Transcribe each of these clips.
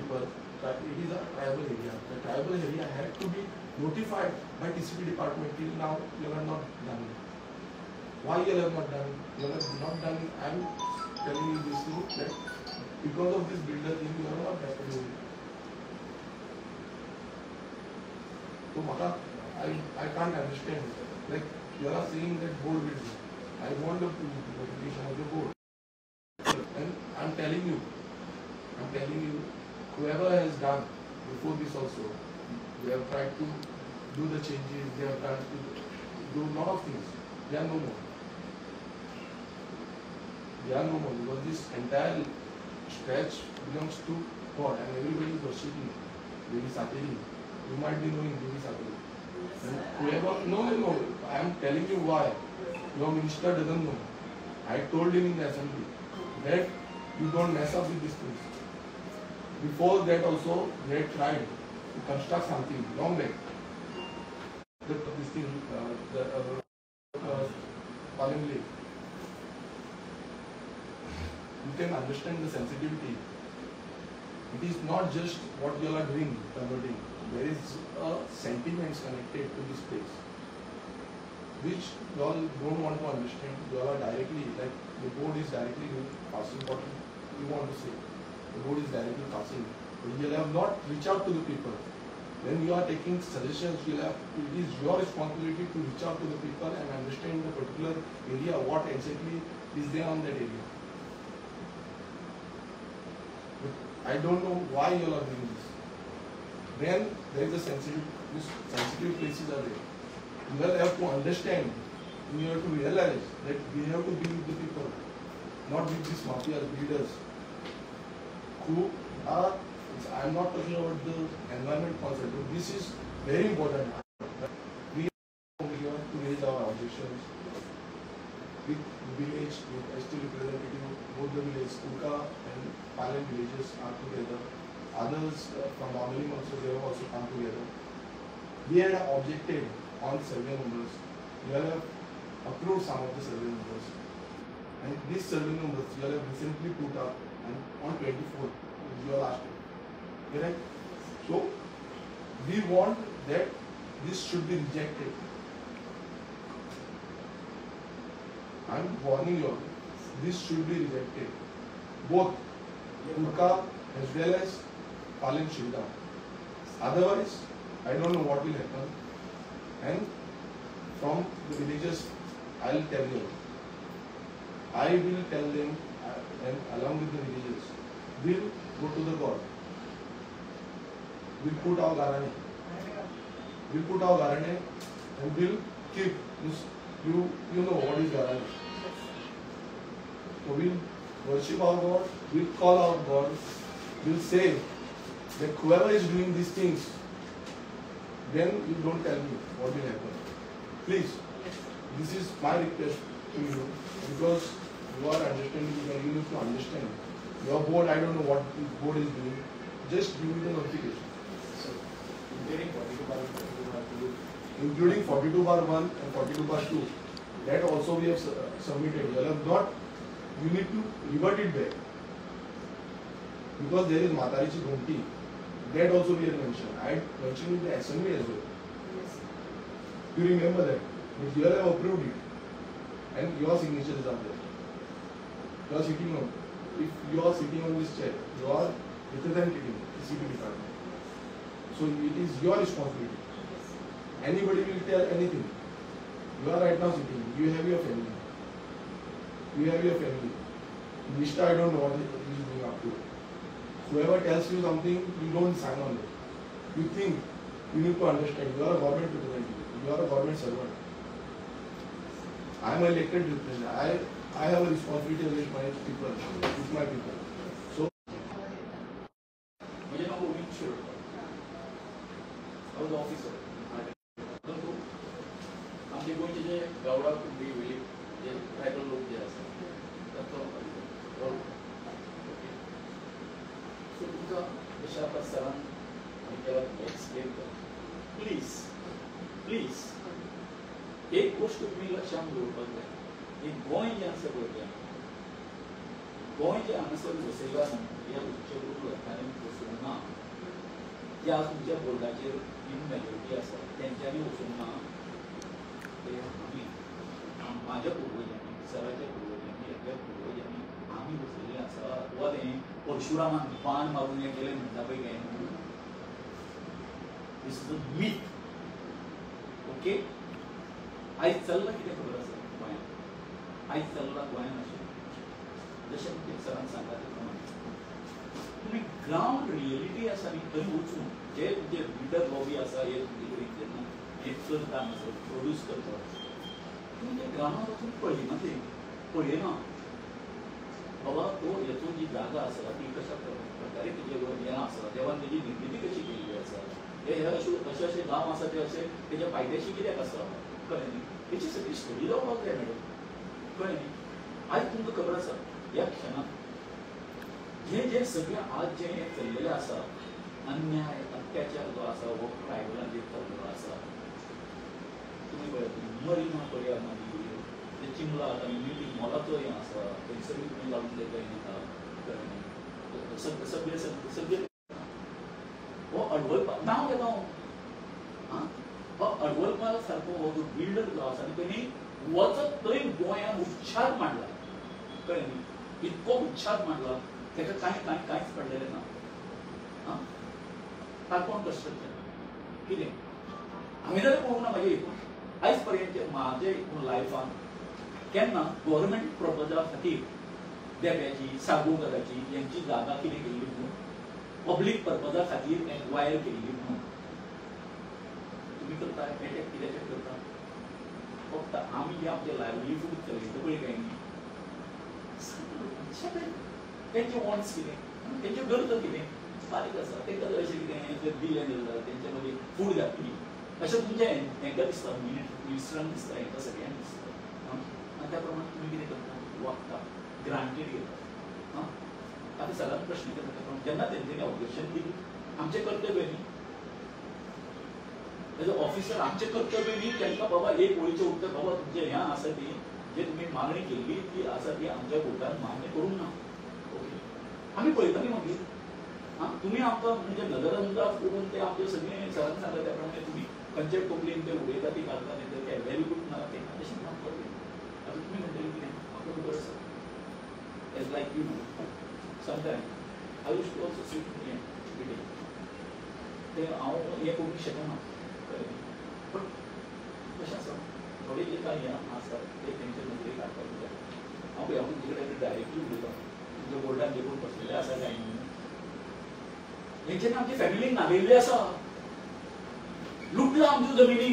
people, it is a tribal area. The tribal area had to be notified by TCP department. Till now, you have not done it. Why you have not done it? You have not done it. I am telling you this thing that because of this builder thing, you have not done it. So, Maka, I can't understand. Like, you are saying that board will do. I want the notification of the board. And I am telling you, whoever has done before this also, they have tried to do the changes, they have tried to do a lot of things. They are no more. They are no more because this entire stretch belongs to God and everybody is worshipping Devi Sateri. You might be knowing Devi Sateri. And whoever, no, I am telling you why. Your minister doesn't know. I told him in the assembly that you don't mess up with these things. Before that also, they tried to construct something long back. This thing, Palem Lake. You can understand the sensitivity. It is not just what you all are doing, converting. There is a sentiments connected to this place, which you all don't want to understand. You all are directly, like the board is directly passing what you want to say. The board is directly passing, but you have not reached out to the people. When you are taking suggestions, you have, it is your responsibility to reach out to the people and understand the particular area, what exactly is there on that area. But I don't know why you all are doing this. Then there is a sensitive, sensitive places are there. You will have to understand, you have to realize that we have to be with the people, not with these mafia leaders who are, I am not talking about the environment concept, but this is very important. We are here to raise our objections with village, with ST representative, both the village, Kuka and Palem villages are together. Others from Bambolim also, they have also come together. We had objected on survey numbers. You have approved some of the survey numbers. And these survey numbers you have recently put up and on 24th is your last day. Correct? So we want that this should be rejected. I am warning you all, this should be rejected. Both Kurka as well as Palem Shilgaon. Otherwise, I don't know what will happen. And from the villagers, I will tell you. I will tell them, and along with the villagers, we'll go to the God. We'll put our garane. We'll put our garane and we'll keep this. You know what is garane. So we'll worship our God, we'll call our God, we'll say that whoever is doing these things, then you don't tell me what will happen. Please, this is my request to you, because you are understanding, you need to understand. Your board, I don't know what the board is doing. Just give me the notification. So, including 42/1, including 42/1 and 42/2, that also we have submitted. You have not, you need to revert it back, because there is Matarichi Ghunti. That also we have mentioned. I mentioned in the assembly as well. Yes. You remember that. But you have approved it, and your signatures are there. You are sitting on. If you are sitting on this chair, you are representing the CP department. So it is your responsibility. Yes. Anybody will tell anything. You are right now sitting. You have your family. You have your family. Minister, I don't know what he is doing up to. Whoever tells you something, you don't sign on it. You think, you need to understand, you are a government representative, you are a government servant. I am an elected representative. I have a responsibility against my people, with my people. So, I was officer. परंतु आमचे गोंयचे जे गावडा कुंबी वयले जे tribal लोक जे आसा तांचो okay. So तुमकां जशें आतां सरान आमी केला तुमकां एक्सप्लेन कर, प्लीज प्लीज एक गोश्ट तुमी लक्षांत दवरपाक जाय, हे गोंय जें आसा पळय तें गोंय जें हांगासर वसयलां न्हू ह्या उच्च लोकांनी वसूंक ना, जे आज तुमच्या बोर्डाचेर इन मेजॉरिटी आसा तेंच्यांनी वचूंक ना, ते आमी म्हाज्या पुर्वजांनी, सराच्या पुर्वजांनी, हेच्या पुर्वजांनी आमी वसयल्लें आसा. वा तें परशुरामान बाण मारून हें केलें म्हणटा पळय हें, this is a myth. Okay, आयज चल्लां कितें खबर आसा गोंयांत? आयज चल्लां गोंयांत अशें जशें सरान सांगला ते प्रमाणे तुमी ग्रावंड रियलिटी आसा न्ही थंय वचून जे तुमचे बिल्डर लॉबी आसा हे तुमचे कडेन जेन्ना हें करता हांगासर प्रोड्यूस करता, तुमी ते ग्रावंडार वचून पळयना, ते पळयना बाबा तो हेचो जी जागा आसा ती कशा प्रकारे तेजे हें आसा, देवान तेजी निर्मिती कशी केल्ली आसा, हे अशे अशे अशे गांव आसा ते अशे तेज्या पायद्याशी कित्याक आसा, कळ्ळें न्ही? तेची सगळी स्टडी जावपाक जाय मॅडम, कळ्ळें न्ही? आयज तुमकां खबर आसा ह्या क्षणाक जे जे सगळें आज जें हें चल्लेलें आसा, अन्याय अत्याचार जो आसा हो ट्रायबलांचेर चल्लेलो आसा. तुमी पळयात मरिना पळया, मागीर ते चिमला आतां मिटींग मॉलाचो हें आसा थंयसरूय तुमी लागून तेका हें येता, कळ्ळें न्ही? सगळे सगळे हो अडवलपाल नांव घेता हांव, आं, हो अडवलपाल सारको हो जो बिल्डर जो आसा न्ही तेणी वचत थंय गोंयांत उच्छाद मांडला, कळ्ळें न्ही? इतको उच्छाद मांडला तेका कांय कांय कांयच पडलेलें ना. आं, ताका कन्स्ट्रक्शन कितें हांवें जाल्यार पळोवंक ना म्हाजे हितून आयज पर्यंत म्हाजे हितून लायफान केन्ना गव्हर्मेंट प्रपोजा खातीर देप्याची सागोकाराची यांची जागा कितें केल्ली म्हणून पब्लीक पर्पजा खातीर एक्वायर केल्ली म्हणून तुमी करता एटॅक कित्याचेर करता? फक्त आमी जे आमचे लायवलीहूड चलयता पळय काय न्ही, तेंचे वॉन्ट्स कितें, तेंच्यो गरजो कितें बारीक आसा, तेंकां अशें कितें दिलें जाल्यार तेंच्या मागीर फूड घातली अशें तुमचें हेंकां दिसता, मिनिस्टरांक दिसता, हेंकां सगळ्यांक दिसता. आनी त्या प्रमाणे तुमी कितें करता, वागता, ग्रांटेड घेता. आं, आतां सगळ्यांत प्रश्न करता त्या प्रमाणे जेन्ना तेंच्यांनी ऑब्जेक्शन दिली, आमचें कर्तव्य न्ही एज अ ऑफिसर आमचें कर्तव्य न्ही तांकां बाबा एक ओळीचें उत्तर बाबा तुमचें हें आसा ती जे तुमी मागणी केल्ली ती आसा ती आमच्या कोर्टान मान्य करूंक ना. ओके, आमी पळयता न्ही मागीर. आं, तुमी आमकां म्हणजे नदरअंदाज करून ते आमचे सगळें सरान सांगला त्या प्रमाणे तुमी खंयचे टोपलीन ते उडयता ती घालता न्ही, ते व्हेरी गुड ना ते तशें काम करता. आतां तुमी म्हणटले कितें म्हाका खबर आसा, as like you sometime I use to also sit हें मिटींग ते हांव हें करूंक शकना, बट कशें आसा थोडे जे कांय हें आसा ते तेंच्या नदरेक हाडपाक जाय. हांव पळय हांव तुमचे कडेन डायरेक्टली उलयतां, तुमच्या बोर्डान जे कोण बसलेले आसा काय न्हू हेंच्यांनी आमची फॅमिलीक नागयल्ली आसा, लुटला आमच्यो जमिनी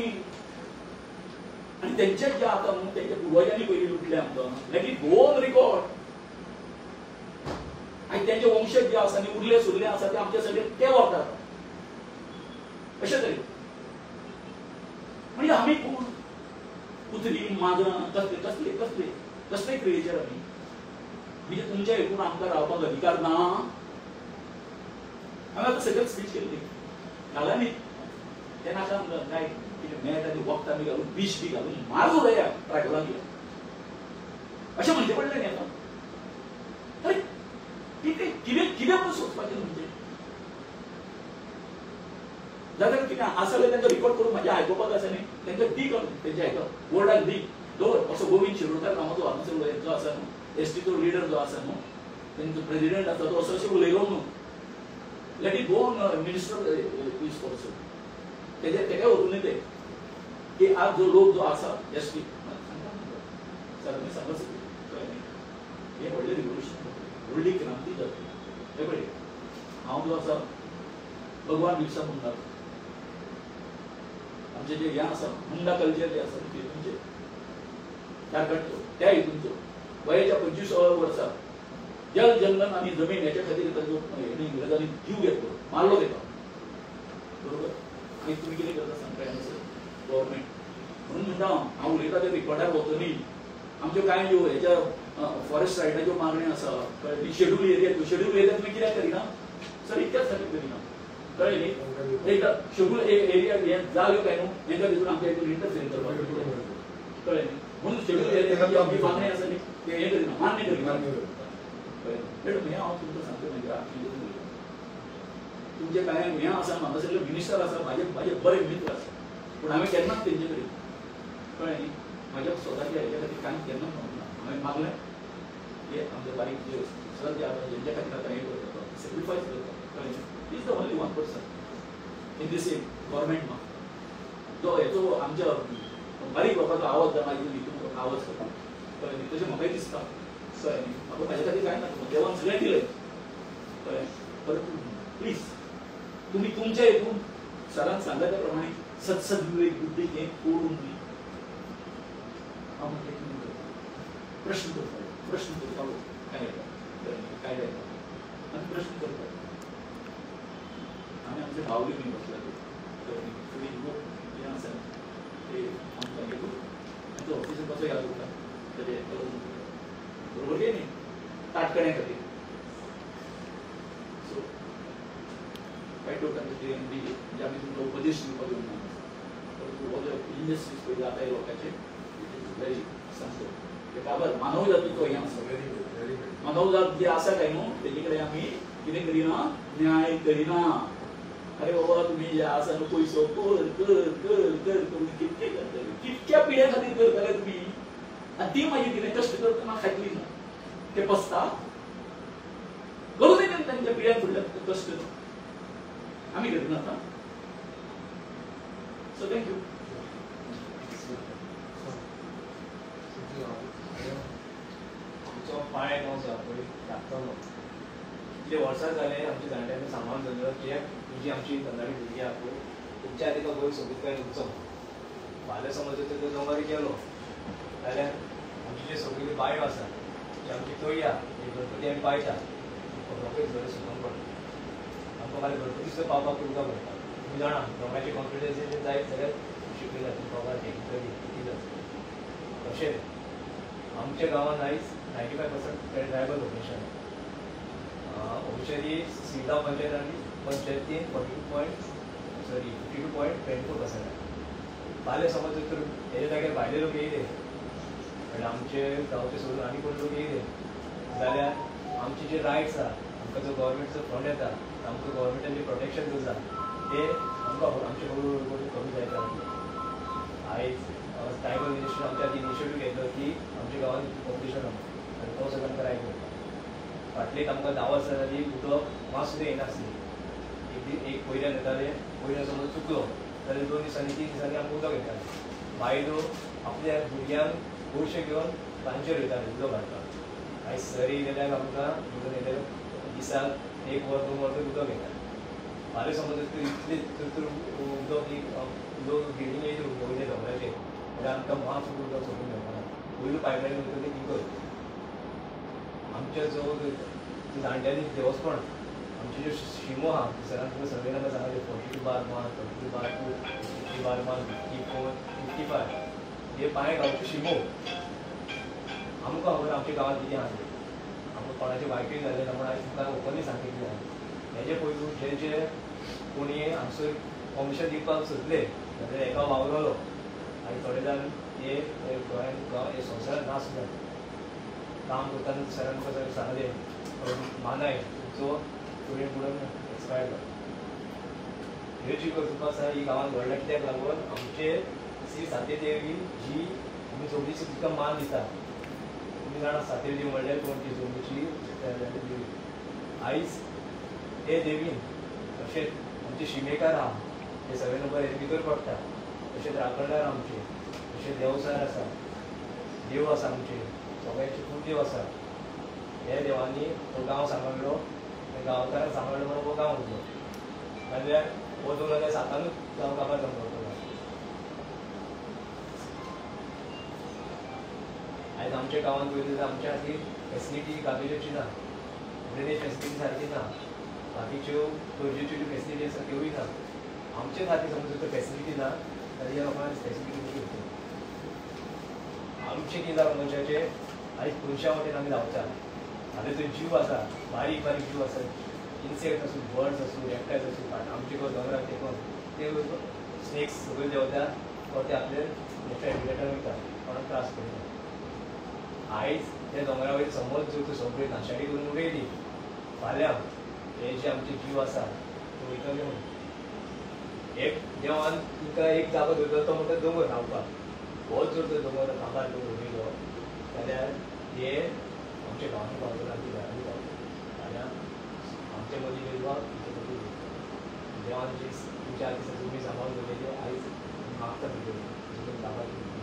आनी तेंचेच जे आतां न्हू तेंच्या पुर्वजांनी पयलीं लुटलें आमकां, लेगीत गोवन रिकॉर्ड. आनी तेंचे वंशज जे आसा न्ही उरले सुरले आसा ते आमचे सगळे ते व्हरतात अशें तरेन. म्हणजे आमी कोण कुत्री माजरां कसले कसले कसले कसले क्रिएचर आमी, म्हणजे तुमच्या हितून आमकां रावपाक अधिकार ना. हांवें आतां सगळें स्पीच केल्ली घाला न्ही ते नाका आमकां काय कितें मेळटा ती वखदां बी घालून विश बी घालून मारून उडया ट्रायबलांक अशें म्हणचें पडलें न्ही आतां. अरे कितें कितें कितें म्हणून सोदपाचें तुमचें, जाल्यार कितें आसा जाल्यार तांकां रिकॉर्ड करून म्हाजें आयकुपाक आसा न्ही, तांकां दी करून तेंच्या हेका बोर्डाक दी दवर. असो गोविंद शिरोडकर नांवाचो हांगासर हेंचो आसा न्हू एसटीचो लिडर जो आसा न्हू तेंचो प्रेजिडेंट आसा तो असो अशें उलयलो न्हू, let it go on minister is also तेजे तेका व्हरून ते की आज जो लोक जो आसा एस टी सर मी सांगत कळ्ळें न्ही, हें व्हडलें रिवोल्युशन, व्हडली क्रांती जातली. हें पळय हांव जो आसा भगवान बिरसा मुंडा आमचें जें हें आसा मुंडा कल्चर जें आसा तितूनचें झारखंडचो त्या हितूनचो वयाच्या 25 वर्सा जल जंगल आनी जमीन हेच्या खातीर ताजो इंग्रजांनी जीव घेतलो, मारलो तेका, बरोबर. आनी तुमी कितें करता सांगता हांगासर गव्हर्मेंट, म्हणून म्हणटा हांव हांव उलयता ते रिकॉर्डार वचनी. आमच्यो कांय ज्यो हेच्या फॉरेस्ट रायटाच्यो मागण्यो आसा, कळ्ळें, शेड्यूल एरिया, शेड्यूल एरिया तुमी कित्याक करिना सर, इतक्याच खातीर करिना, कळ्ळें न्ही. एकदां शेड्यूल एरिया हें जाल्यो काय न्हू हेंकां तितून आमच्या हितून इंटरफियर करपाक, कळ्ळें न्ही. म्हणून शेड्यूल एरिया आमची मागणी आसा न्ही ते हें करिना, मान्य करिना. कळ्ळें मॅडम हें हांव तुमकां सांगता मागीर आमी तुमचे कांय हें आसा हांगा सगळे मिनिस्टर आसा म्हाजे म्हाजे बरे मित्र आसा पूण हांवें केन्नाच तेंचे कडेन कळ्ळें न्ही म्हाज्या स्वताच्या हेच्या खातीर कांय केन्नाच म्हणूंक ना. हांवें मागलें हे आमचे बारीक जे सर जे आसा जेंच्या खातीर आतां हें करता सेक्रिफायस करता कळ्ळें is the only one person in this government मा जो हेचो आमच्या बारीक लोकांचो आवाज जाता मागीर आवाज करता कळ्ळें न्ही तशें म्हाकाय दिसता कळ्ळें न्ही म्हाका म्हाज्या खातीर कांय ना देवान सगळें दिलें कळ्ळें परंतु प्लीज तुम्ही तुमच्या हेतून सरान सांगला त्या प्रमाणे सत्सद्विवेक बुद्धी हें कोडून न्ही हांव म्हणटा कितें करता प्रश्न करतालो प्रश्न करतालो काय काय जायना आनी प्रश्न करतालो आमी आमचे बावली बी बसला ते फुडें लोक जें आसा ते आमकां हे करून आनी तो ऑफिसर कसो याद उरता तेजे बरोबर काय न्ही ताटकण्या खातीर सो वायट लोकांचे म्हणजे आमी तुमकां उपदेश दिवपाक येवंक ना परंतु हो जो इंडस्ट्रीज पळय जाता लोकांचे it is very सांगतो काबर मानव जातीचो हें आसा मानव जात जी आसा काय न्हू तेजे कडेन आमी कितें करिना न्याय करिना. अरे बाबा तुमी जे आसा न्हू पयसो कर कर कर कर करून कितके करतले कितक्या पिढ्या खातीर करतले तुमी आनी ती मागीर कितें कश्ट करतना खातली ना ते पसता करूं न्ही तांच्या पिढ्यां फुडल्या कश्ट आमी करिना आतां. So thank you. आमचो पांय गांव आसा पळय धाकटलो कितले वर्सां जाले आमच्या जाणट्यांनी सांबाळून दवरलो की तुजी आमची तरणाटी भुरगीं आहा पळय तुमच्या आदी तो गोंय सोबीतकाय उरचो. फाल्यां समज जर तो दोंगर गेलो जाल्यार आमची जे सगळी बायो आसा जी आमची तळी आहा जी गणपती आमी पाळटा रोखडीच बरें सुकून पडटा. आमकां फाल्यां गणपती सुद्दां पावपाक उदक मेळटा. तुमी जाणा दोंगराचे कॉन्फिडन्स जायत जाल्यार शिकयता तुमकां टॅक्निकली कितें जाता. तशेंच आमच्या गांवांत आयज 95% ट्रायबल पॉप्युलेशन ऑफिशियली सिरगांव पंचायत आनी पंचायतीन 52.24% आहे. फाल्यां समज जर तर हेज्या जाग्यार भायले लोक येयले म्हणल्यार आमचे गांवचे सोडून आनी कोण लोक येयले जाल्यार आमचे जे रायट्स आहा आमकां जो गव्हर्मेंटचो फंड येता आमकां गव्हर्मेंटान जे प्रोटेक्शन जो आसा ते आमकां आमचे हळू हळू करून कमी जायत रावतले. आयज ट्रायबल मिनिस्टर आमच्या आदी इनिशिएटीव घेतलो की आमच्या गांवांत कॉम्पिटिशन आहा आनी तो सगळो आमकां रायट मेळटा. फाटले आमकां 10 वर्सां जाली उदक मात सुद्दां येनासली. एक दीस एक पयल्यान येताले पयल्यान समज चुकलो जाल्यार 2 दिसांनी 3 दिसांनी आमकां उदक येतालें. बायलो आपल्या भुरग्यांक गोडशें घेवन तांचेर वयताले उदक हाडपाक. आयज सर येयलेल्याक आमकां उदक येयल्यार दिसाक 1 वर 2 वर तरी उदक येता. फाल्यां समज इतले तर उदक उदक बिल्डींग येयली वयले दोंगराचेर जाल्यार आमकां मात सुद्दां उदक सोडून मेळपाना. वयलो पायपलायन वयता ते कितें आमच्या जो जाणट्यांनी देवस्पण आमचे ज्यो शिमो आहा सरान तुमकां सर्वे नंबर सांगले 42/1, 42/2, 50/1, 54, 55 हे पांय गांवच्यो शिमो. आमकां खबर आमच्या गांवांत कितें आहा तें आमकां कोणाचें वायटूय जालें ना म्हूण आयज तुमकां ओपनली सांगता कितें आहा. हेजे पयलू जे जे कोणी हांगसर कॉम्पिटिशन दिवपाक सोदले जाल्यार एका वावरलो आनी थोडे जाण हे गोंयांत गांव हे संवसारांत ना सुद्दां काम करतना सरान तुमकां सांगलें मानाय जो फुडें बुडून एक्सपायर जालो. ह्यो जी करतुपां आसा ही गांवांत घडल्या कित्याक लागून आमचे श्री सातेरी देवी जी आमी जोगणीची तिका मान दिता. तुमी जाणा सातेरी देवी म्हणल्यार कोण ती जोगणीची देवी. आयज ते देवीन तशेंच आमचे शिमेकार आहा हे सगळे नंबर हेजे भितर पडटा. तशेंच राखणदार आमचे तशेंच देवचार आसा देव आसा आमचे सगळ्यांचे खूब देव आसा. हे देवांनी तो गांव सांबाळ्ळो गांवकारांक सांबाळ्ळो म्हणून हो गांव उरलो. नाजाल्यार हो 2007 गांव काबार जावन पडटलो. आयज आमच्या गांवांत पळयलें जाल्यार आमच्या खातीर फेसिलिटी गार्बेजाची ना, ड्रेनेज फेसिलिटी सारकी ना, बाकीच्यो गरजेच्यो ज्यो फेसिलिटी आसा त्योय ना. आमचे खातीर समज जर फेसिलिटी ना जाल्यार ह्या लोकांक फेसिलिटी कशी उरतली. आमचें कितें जालां मनशाचें आयज मनशा वटेन आमी धांवता. आनी जो जीव आसा बारीक बारीक जीव आसा इन्सेक्ट आसूं बर्ड्स आसूं रेप्टायल्स आसूं आमचे दोंगराक तेंकून ते स्नेक्स सगळे देंवता or ते आपले नॅचरल हॅबिटेटान वयता कोणाक त्रास करिना. आयज त्या दोंगरा वयर समज जर तूं सगळी नाशाडी करून उडयली फाल्यां हे जे आमचे जीव आसा ते वयतले म्हणून. एक देवान तुका एक जागो दवरलो तो म्हणटा दोंगर रावपाक. होच जर तो दोंगर काबार करून उडयलो जाल्यार हे आमच्या गांवांनी पावतले, आमच्या घरांनी पावतले. फाल्यां आमचे मदीं भेदभाव, तुमचे मदीं भेदभाव. देवान जी तुमच्या आदी जमीन सांबाळून दवरलेली आयज मागता तुजे जमीन काबार करून.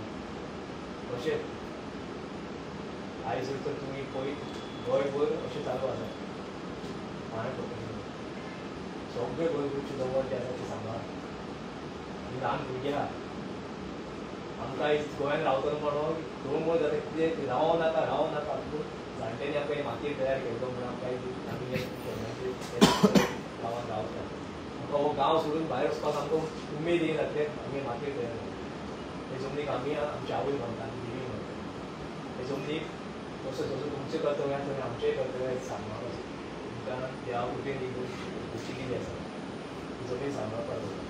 अशें आयज जर तर तुमी पळयत गोंयभर अशें चालू आसा. मारण पद्दतीन सगळे गोंयभरचे दोंगर जे आसा ते सांबाळ. ल्हान भुरगीं आहा आमकां आयज गोंयान रावतना म्हणून दोंगर जाता कितें रावो नाका रावो नाका. पूण जाणट्यांनी आमकां हे मातयेर तयार केल्लो म्हणून आमकां आमी गांवांत रावता. आमकां हो गांव सोडून भायर वचपाक आमकां उमेद येयना कित्याक आमी मातयेर तयार जाता. हे जमनीक आमी आमची आवय मानता, आमी देवी मानता. हे जमनीक तसो जसो तुमचें कर्तव्य आसा तशें आमचेंय कर्तव्य सांबाळपाचें. तुमकां देवा कृपेन एक गोश्टी दिली आसा ती जमीन सांबाळपाक जाय.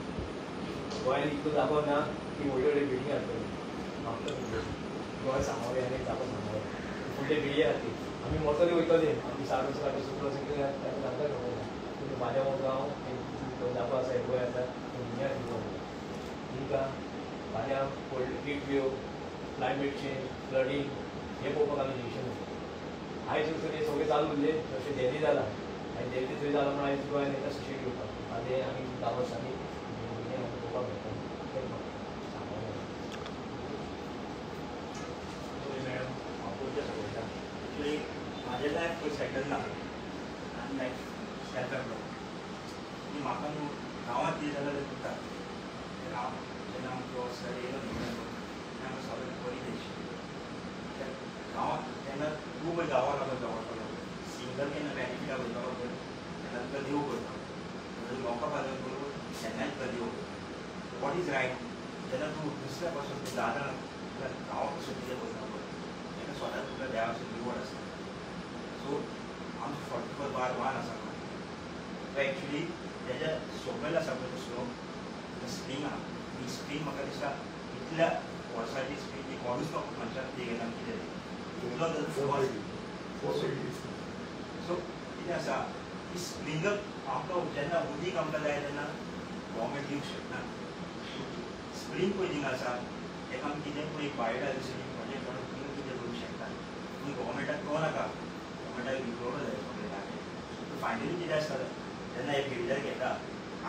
गोंयांत इतलो जागो ना की व्हडली व्हडली बिल्डींग हाडटली. मागता गोंय सांबाळया आनी जागो सांबाळया फुडले पिळगे खातीर. आमी मरतले वयतले, आमी 60 वर्सां 60 वर्सां तांकां खबर ना. पूण म्हाज्या हो गांव जागो आसा, गोंय आसा, दुनिया दिवपाक तांकां फाल्यां heat wave, climate change, flooding हे पळोवपाक आमी जिवचें न्हू. आयज जर हे सगळें चालू उरलें जशें दिल्ली जालां आनी दिल्ली थंय जालां म्हणून आयज गोंयांत येता सुशेग घेवपाक. आनी आमी गांव वर्सांनी भुरगीं आमकां पळोवपाक मेळटा. मॅडम हांव पयलीं सांगता एक्चुली म्हाजें लायफ पळय सेटल ना, आनी लायफ सेल्फ एम्प्लॉयड. आनी म्हाका न्हू गांवांत कितें जाल्यार तें उरता. हांव जेन्ना आमचो सर येयलो न्हू तेन्ना आमकां सगळें बरी दिसली. गांवांत तेन्ना तूं पळय गांवांत लागून जवळपाक लागलो सिंगल केन्ना बेनिफिटा वयतालो पळय तेन्ना तुका देव करता. लोकां पासून बरोबर तेन्नाय तुका देव करता. What is right जेन्ना तूं दुसऱ्या पासून तूं दादा तुका गांवा पासून कितें करता पळय तेन्ना स्वताच तुका देवाचो रिवॉर्ड आसता. सो आमचो 44 बार 1 आसा पळय तो एक्चुली तेज्या सोपेल आसा पळय तो स्लोप स्प्रींग आहा. ही स्प्रींग म्हाका दिसता इतल्या वर्साची स्प्रींग ती कोणूच मनशाक ती घेता कितें इतलो सो कितें आसा की स्प्रिंगक आमकां जेन्ना उदीक आमकां जाय तेन्ना गव्हर्मेंट दिवंक शकना. स्प्रींग पळय थिंगा आसा तेका आमी कितें पळय एक बायोडायवर्सिटी प्रोजेक्ट काडून थिंगा कितें करूंक शकता. पूण गव्हर्मेंटाक तो नाका, गव्हर्मेंटाक विकलो जाय सगळें जागे. फायनली कितें आसता जेन्ना हे बिल्डर घेता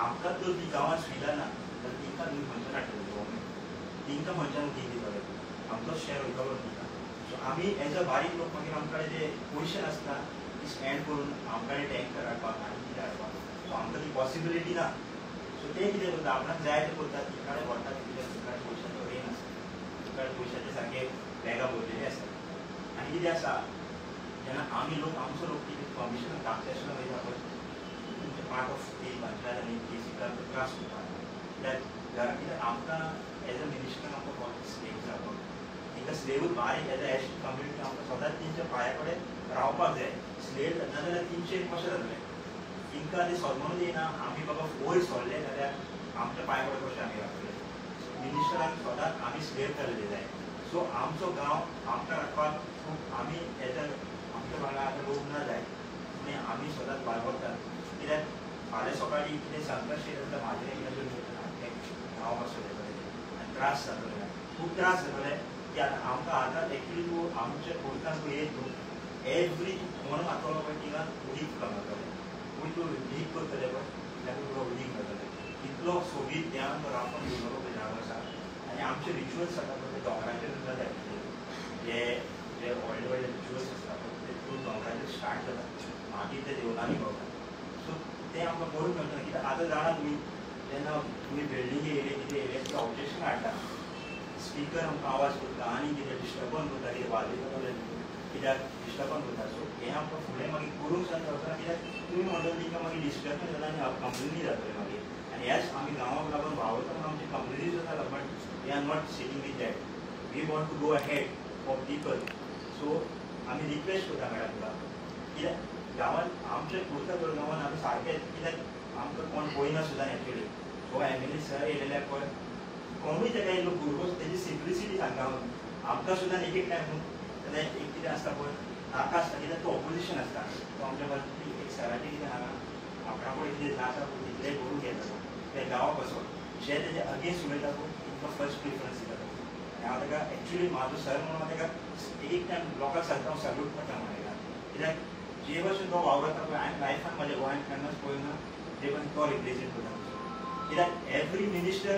आमकां जर ती गांवांत सुविधा ना जाल्यार तिंकां तुमी खंयच्यान हाडटले गव्हर्मेंट, तिंकां खंयच्यान उदीक दितले, आमचो शेअर वयतलो तिंकां. सो आमी एज अ बारीक लोक मागीर आमकां कडेन जे पयशे नासता ती स्पेंड करून आमकां कडेन टँकर हाडपाक आनी कितें हाडपाक, सो आमकां ती पॉसिबिलिटी ना. सो ते कितें करता आपणाक जाय तें करता, तिका कडेन व्हरता, कित्याक तुका कडेन पयशाचो रेन आसता, तुका कडेन पयशाचे सारके बॅगां भरलेलीं आसता. आनी कितें आसा जेन्ना आमी लोक आमचो लोक कितें कमिशन टाक्सेशन वयता पळय पार्ट ऑफ ती पंचायत आनी बेसिक आमकां त्रास करता. कित्याक घरा कित्याक आमकां एज अ मिनिस्टर आमकां कोण स्लेव जावपाक तांकां स्लेवूच बारीक एज अ एस कम्युनिटी आमकां सदांच तेंच्या पांया कडेन रावपाक जाय. स्लेव ना जाल्यार तेंचेर कशें जातलें, तांकां तें समजून येना. आमी बाबा वयर सरले जाल्यार आमच्या पांया कडेन कशें आमी रावतले. मिनिस्टराक सदांच आमी स्लेव जाल्ले जाय. सो आमचो गांव आमकां राखपाक खूब आमी एज अ आमच्या वांगडा आतां लोक ना जाय आनी आमी सदांच बाळगतात. कित्याक फाल्यां सकाळीं कितें संकश्ट येता जाल्यार म्हाजें एकल्याचेर गांव पासून येतलें आनी त्रास जातले, खूब त्रास जातले. की आतां आमकां आतां एक्चुली तूं आमच्या कोर्टान तूं येत न्हू एवरी तूं कोण मारतलो पळय थिंगा उदीक तुका मेळटलें, पूण तूं लीक करतले पळय जाल्यार तुका उदीक मेळटलें. इतलो सोबीत देवान तो राखून दवरलो पळय जागो आसा. आनी आमचे रिच्युअल्स आसा पळय ते दोंगराचेर सुद्दां जाय. जे जे व्हडले व्हडले रिच्युअल्स आसता पळय ते तूं दोंगराचेर स्टार्ट जाता, मागीर ते देवळांनी पावता. सो तें आमकां करूंक मेळटलें. कित्याक आतां जाणा तुमी जेन्ना तुमी बिल्डींग येयले कितें येयले ते ऑब्जेक्शन हाडटा, स्पिकर आमकां आवाज करता आनी कितें डिस्टर्बन्स करता, कितें वाजयता कित्याक डिस्टर्बन्स करता. सो हें आमकां फुडें मागीर करूंक सुद्दां जावचें ना. कित्याक तुमी म्हणटा तांकां मागीर डिस्टर्बन्स जाता आनी कंप्लेनी जातले मागीर. आनी ह्याच आमी गांवाक लागून वावरता म्हणून आमची कंप्लेनी जाता. But we are not sitting with that, we want to go ahead for people. So आमी रिक्वेस्ट करता मॅडम तुका कित्याक गांवांत आमच्या कुर्ता गांवांत आमी सारकें कित्याक आमकां कोण पळयना सुद्दां एक्चुली. सो एमएलए सर येयलेले पळय कोणूय तेका येयलो भुरगो तेजी सिम्प्लिसिटी सांगता आमकां सुद्दां एक एक टायम जाल्यार एक कितें आसता पळय नाका आसता कित्याक तो ऑपोजिशन आसता तो आमच्या बाजून एक सराचें कितें हांगा आपणा कडेन कितें आसा पळय तितलें करून घेता तो त्या गांवाक वचोन जे तेजे अगेन्स्ट उलयता पळय तांकां फर्स्ट प्रिफरन्स दिता तो. आनी हांव ताका एक्चुली म्हाजो सर म्हणून हांव ताका एक एक टायम लोकांक सारको हांव सॅल्यूट करता म्हणटा कित्याक जे भशेन तो वावरता पळय हांवें लायफान म्हाज्या गोंयांत केन्नाच पळोवना जे भशेन तो रिप्रेझेंट करता कित्याक every minister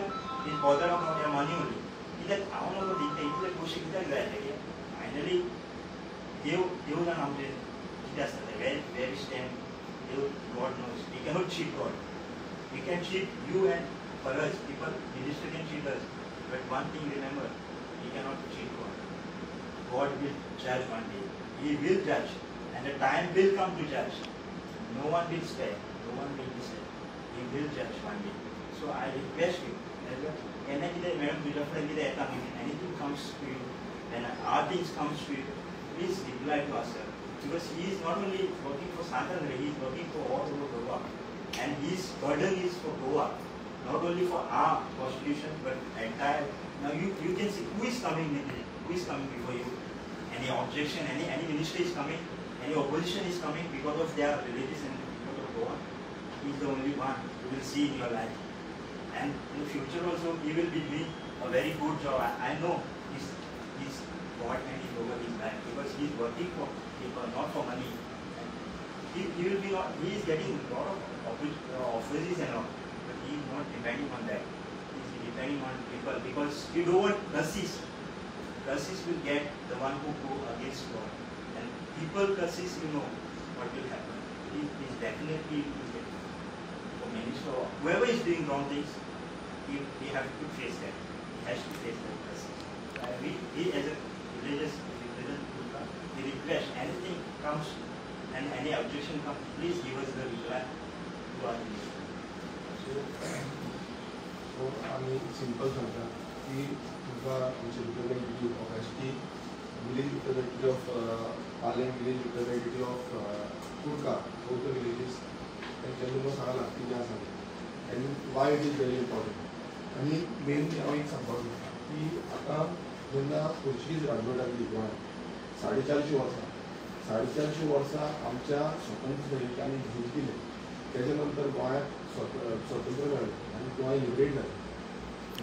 is bother about their money only. कित्याक हांव नको दिता इतले पयशे कित्याक जाय ते फायनली देव देव जाण आमचें कितें आसता तें वेर वेर स्टँड देव God knows. We cannot cheat God. We can cheat you and for us people minister can cheat us but one thing remember we cannot cheat God. God will judge one day. He will judge and the time will come to judge. No one will spare, no one will be saved. He will judge one day. So I request you, केन्ना कितें madam तुज्या फुडें कितें येता न्ही, anything comes to you, when our things comes to you, please reply to us sir. Because he is not only working for Sant Andre, he is working for all over Goa. And his burden is for Goa, not only for our constitution but entire. Now you can see who is coming with it, who is coming before you. Any objection, any minister is coming, any opposition is coming because of their religious and because of Goa. He is the only one you will see in your life. And in the future also he will be doing a very good job. I know he's God and he's over his life because he is working for people, not for money. And he will be not, he is getting a lot of offers and all, but he is not depending on that. He is depending on people because you don't want curses. Curses will get the one who go against God. And people curses, you know what will happen. He is definitely will get for many. So whoever is doing wrong things, he have to face that. He has to face that curses. We as a religious people, we request anything comes and any objection comes, please give us the reply to our minister. So आमी simple सांगता की तुमकां आमचे representative of S T, village representative of Palem, village representative of Kurka, both the villages तेंच्यांनी तुमकां सांगलां कितें आसा तें and why it is very important. आनी मेनली हांव एक सांगपाक सोदता की आतां जेन्ना पोर्चुगीज राजवट आसली गोंयांत 450 वर्सां, 450 वर्सां आमच्या स्वतंत्र सैनिकांनी झूज दिलें. तेच्या नंतर गोंयाक स्वतंत्र मेळ्ळें आनी गोंय लिबरेट जालें.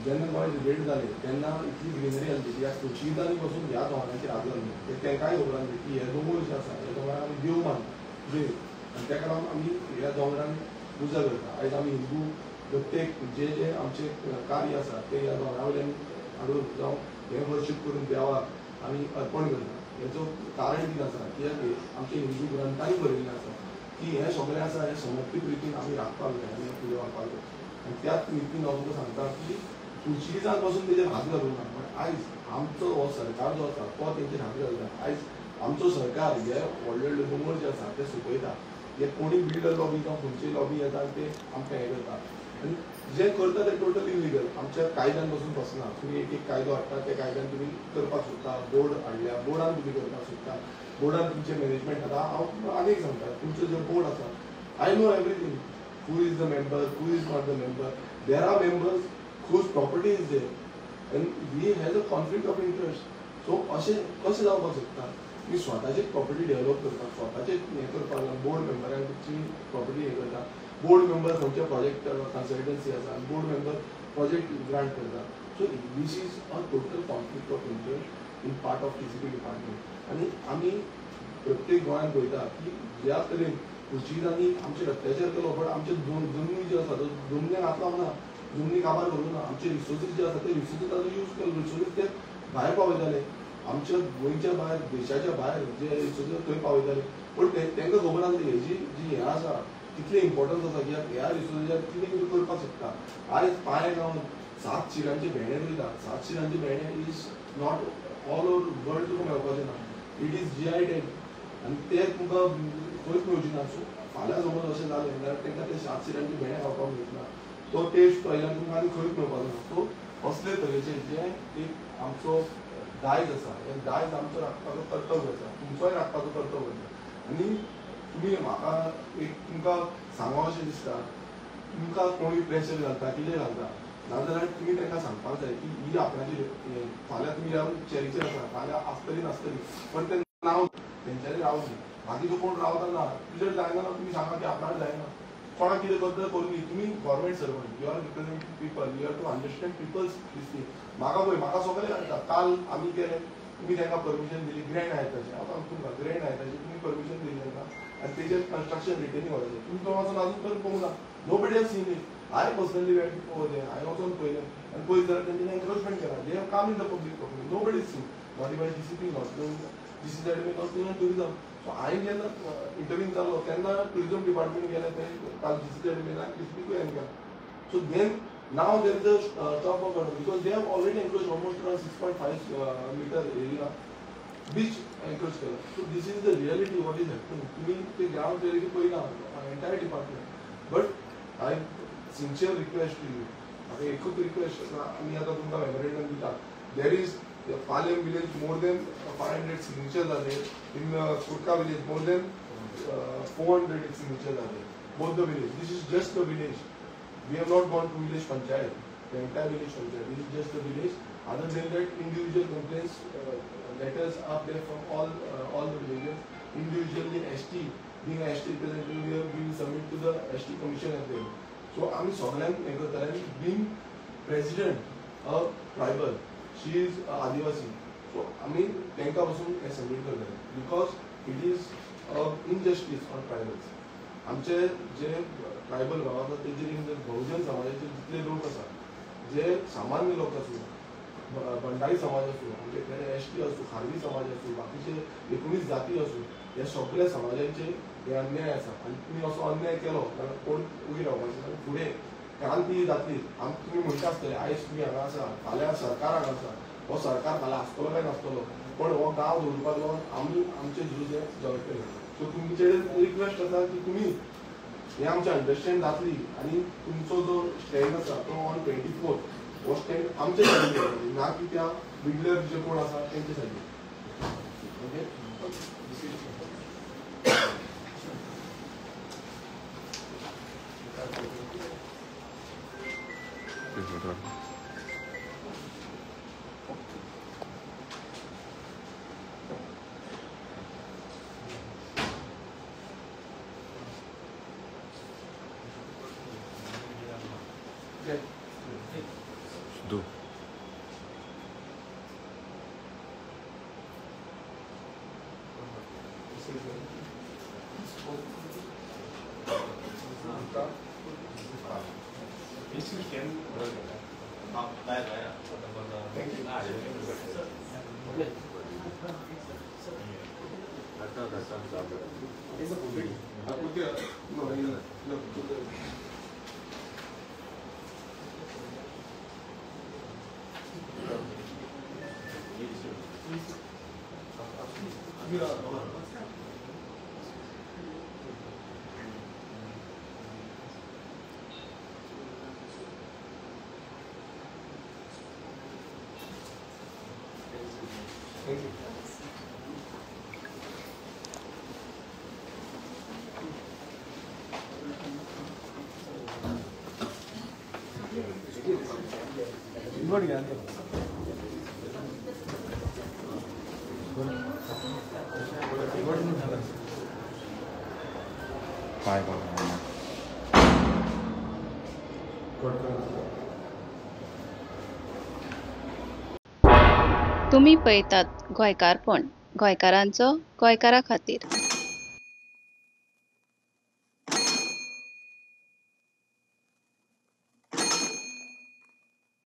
जेन्ना गोंय लिबरेट जालें तेन्ना इतली ग्रिनरी आसली की ह्या पोर्चुगीजांनी पसून ह्या दोंगराचेर हात घालून ते तांकांय खबर आसली की हे दोंगर जे आसा ह्या दोंगराक आमी देव मानता, देव, आनी ताका लागून आमी ह्या दोंगरान पुजा करता. आयज आमी हिंदू प्रत्येक जे जे आमचें कार्य आसा तें ह्या दोंगरा वयल्यान हाडून जावं हें वर्शीप करून देवाक आमी अर्पण करता. हेचो कारण कितें आसा कित्याक आमच्या हिंदू ग्रंथांनी बरयल्लें आसा की हें सगळें आसा हें समर्पीत रितीन आमी राखपाक जाय आनी फुडें व्हरपाक जाय. आनी त्याच नितीन हांव तुमकां सांगता की पोर्चुगीजां पासून तेजेर हात घालूंक ना, पण आयज आमचो हो सरकार जो आसा तो तेंचेर हात घालता. आयज आमचो सरकार हे व्हडले व्हडले दोंगर जे आसा ते सुकयता. हे कोणी बिल्डर लॉबी जावं खंयची लॉबी येता आनी ते आमकां हें करता आनी जें करता तें टोटल इलिगल. आमच्या कायद्यान पसून बसना. तुमी एक एक कायदो हाडटा, त्या कायद्यान तुमी करपाक सोदता, बोर्ड हाडल्या, बोर्डान तुमी करपाक सोदता, बोर्डान तुमचें मॅनेजमेंट. आतां हांव आनी एक सांगता, तुमचो जो बोर्ड आसा, I know everything, who is the member, who is not the member. There are members whose property is there and he has a conflict of interest. So अशें कशें जावपाक शकता? तुमी स्वताची प्रॉपर्टी डेव्हलप करता, स्वताचें हें करपाक जाय, बोर्ड मेंबरांक तुमची प्रॉपर्टी हें करता, बोर्ड मेंबर खंयच्या प्रोजेक्ट कन्सल्टन्सी आसा आनी बोर्ड मेंबर प्रोजेक्ट ग्रांट करता. So this is a total conflict of interest in part of TCP department. आनी आमी प्रत्येक गोंयांत पळयता की ज्या तरेन पोर्चुगीजांनी आमचेर अत्याचार केलो, बट आमचे जमनी ज्यो आसा त्यो जमनीक हात लावना, जमनी काबार करूं ना, आमचे रिसोर्सीस जे आसा ते रिसोर्सीस ताजो यूज केलो, रिसोर्सीस ते भायर पावयताले, आमच्या गोंयच्या भायर देशाच्या भायर जे रिसोर्सीस थंय पावयताले. पूण तांकां खबर आसली हेजी जी हें आसा कितलें इम्पोर्टन्स आसा की ह्या रिसोर्सीसार कितें कितें करपाक शकता. आयज पांय लावन 7 शिरांचे भेंडे रोयता, 7 शिरांचे भेंडे is not all over world तुका मेळपाचें ना, it is GI tag आनी ते तुमकां खंयच मेळची ना. सो फाल्यां समज अशें जालें जाल्यार तांकां ते 7 शिरांचे भेंडे खावपाक मेळना, तो टेस्ट पळयल्यार तुमकां आनी खंयच मेळपाचो ना. सो असले तरेचे जे एक आमचो दायज आसा, हे दायज आमचो राखपाचो कर्तव्य आसा, तुमचोय राखपाचो कर्तव्य आसा. आनी तुमी म्हाका एक तुमकां सांगो अशें दिसता, तुमकां कोणूय प्रेशर घालता, कितें घालता, नाजाल्यार तुमी तांकां सांगपाक जाय की ही आपणाची फाल्यां तुमी ह्या चेरीचेर आसा, फाल्यां आसतली नासतली, पण तें नांव तेंच्यांनी रावली. बाकीचो कोण रावता ना, तुजेर जायना तुमी सांगा की आपणाक जायना, कोणाक कितें करता करूं दी. तुमी government servant, you are representing people, you are to understand people's this thing. म्हाका पळय, म्हाका सगळें कळटा. काल आमी केलें, तुमी तांकां परमिशन दिली ग्रँड आयताचें, हांव सांगता तुमकां ग्रँड आयताचें तुमी परमिशन दिली तांकां आनी तेजेर कन्स्ट्रक्शन रिटेनिंग वॉलाचें तुमी तो वचून आजून पर्यंत पळोवंक ना. Nobody has seen it. I personally went over there, हांवें वचून पळयलें आनी पळयत जाल्यार तेंच्यांनी एन्क्रोचमेंट केला. They have come in the public property, nobody is seen, not even DCP, not even DCZ, not even tourism. So हांवें जेन्ना इंटरव्यू जालो तेन्ना टुरिजम डिपार्टमेंट गेलें, थंय काल डीसीझेड डीसीपीकूय हांवें केला. So then now there is a stop of order because they have already encroach almost around 6.5 metre area beach encroach केला. So this is the reality what is happening. तुमी ते ग्राउंड रियलिटी पळयना entire department. But I sincere request to you, म्हाका एकूच request आसा, आमी आतां तुमकां मेमोरेंडम दिता. There is Palem village more than 500 signatures are there. In Kurka village more than 400 signatures are there. Both the village. This is just the village. We have not gone to village panchayat, the entire village panchayat. This is just the village. Other than that, individual complaints, letters are there from all the villages. Individually, ST, being a ST representative, we will submit to the ST commission as well. So आमी सगळ्यांक हें करताले. Being president of tribal, she is Adivasi, so आमी तांकां पसून हें submit करतले because it is a injustice on tribals. आमचे जे ट्रायबल भाव आसा तेजेर बहुजन समाजाचे जितले लोक आसा, जे सामान्य लोक आसूं, भंडारी समाज आसूं, आमचे एस टी आसूं, खारवी समाज आसूं, बाकीचे 19 जाती आसूं, ह्या सगळ्या समाजांचे हे अन्याय आसा. आनी तुमी असो अन्याय केलो जाल्यार कोण उगी रावपाचें ना. फुडें क्रांती जातली. तुमी म्हणटा आसतले आयज तुमी हांगा आसा, फाल्यां सरकार हांगा आसा, हो सरकार फाल्यां आसतलो काय नासतलो, पण हो गांव दवरपाक लागून आमी आमचें झूज हें झगडटले. सो तुमचे रिक्वेस्ट आसा की तुमी हें आमचें अंडरस्टँड जातली आनी तुमचो जो स्टँड आसा तो ऑन 24 हो स्टँड आमचे सायडीन जातली, ना की त्या बिल्डर जे कोण आसा तेंचे सायडीन. ओके. Do. Thank you. तुम्ही पळयतात गोंयकारपण, गोंयकारांचो गोंयकारा खातीर.